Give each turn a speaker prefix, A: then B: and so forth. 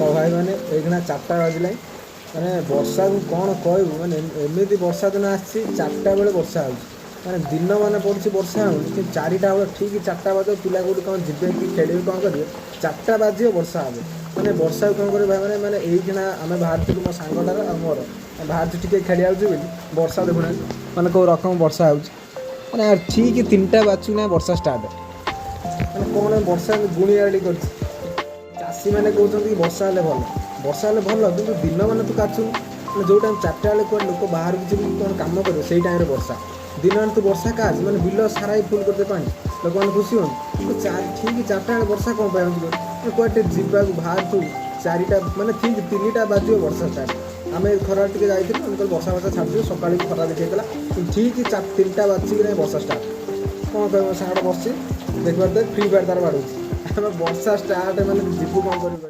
A: ତ ଭାଇମାନେ, ଏଇଖିଣା 4ଟା ବାଜିଲାଣି। ମାନେ ବର୍ଷାକୁ କ'ଣ କହିବୁ? ମାନେ ଏମିତି ବର୍ଷା ଦିନ ଆସିଛି, 4ଟା ବେଳେ ବର୍ଷା ହେଉଛି। ମାନେ ଦିନ ମାନେ ପଡ଼ୁଛି, ବର୍ଷା ହେଉନି, କିନ୍ତୁ 4ଟା ବେଳେ, ଠିକ୍ 4ଟା ବାଜିବ, ପିଲା କେଉଁଠି କ'ଣ ଯିବେ କି ଖେଳିବେ, କ'ଣ କରିବେ, 4ଟା ବାଜିବ, ବର୍ଷା ହେବ। ମାନେ ବର୍ଷାକୁ କ'ଣ କରିବେ ଭାଇମାନେ? ମାନେ ଏଇଖିଣା ଆମେ ବାହାରିଥିଲୁ, ମୋ ସାଙ୍ଗଟାର ଆଉ ମୋର, ଆମେ ବାହାରିଛୁ ଟିକେ ଖେଳିବାକୁ ଯିବୁ ବୋଲି। ବର୍ଷା ଦେଖୁନାହାନ୍ତି, ମାନେ କେଉଁ ରକମ ବର୍ଷା ହେଉଛି। ମାନେ ଠିକ୍ 3ଟା ବାଜୁ ନା ବର୍ଷା ଷ୍ଟାର୍ଟ। ମାନେ କ'ଣ ବର୍ଷା ଗୁଣିଗାରେଡ଼ି କରିଛି। ଚାଷୀମାନେ କହୁଛନ୍ତି କି ବର୍ଷା ହେଲେ ଭଲ, ବର୍ଷା ହେଲେ ଭଲ, କିନ୍ତୁ ଦିନ ମାନେ ତୁ କାଚୁନୁ। ମାନେ ଯେଉଁ ଟାଇମ୍ 4ଟା ବେଳେ କୁଆଡ଼େ ଲୋକ ବାହାରକୁ ଯିବେ କି କ'ଣ କାମ କରିବେ, ସେଇ ଟାଇମ୍ରେ ବର୍ଷା। ଦିନ ମାନେ ତୁ ବର୍ଷା କାଚ, ମାନେ ବିଲ ସାରା ହିଁ ଫୁଲ୍ କରିଦେ ପାଣି, ଲୋକମାନେ ଖୁସି ହୁଅନ୍ତି। କିନ୍ତୁ ଠିକ୍ 4ଟା ବେଳେ ବର୍ଷା କ'ଣ ପାଇଁ ହେଉଛି? ମାନେ କୁଆଡ଼େ ଟିକେ ଯିବାକୁ ବାହାରୁଥିବୁ, 4ଟା ମାନେ ଠିକ୍ 3ଟା ବାଜିବ, ବର୍ଷା ଷ୍ଟାର୍ଟ। ଆମେ ଖରା ଟିକେ ଯାଇଥିଲୁ, ଆମେ କହିଲୁ ବର୍ଷା ବର୍ଷା ଛାଡ଼ିଯିବ। ସକାଳେ ବି ଖରା ଦେଖେଇଥିଲା, କିନ୍ତୁ ଠିକ୍ 3ଟା ବାଜିକି ନାହିଁ, ବର୍ଷା ଷ୍ଟାର୍ଟ। କ'ଣ କହିବ? ମୋ ସାଙ୍ଗଟା ବସିଛି, ଦେଖିପାରୁଥିବେ, ଫ୍ରି ଫାୟାର୍ ତାର ବାଡ଼ଉଛି। ଆମେ ବର୍ଷା ଷ୍ଟାର୍ଟ, ମାନେ ଯିବୁ କ'ଣ କରିବୁ?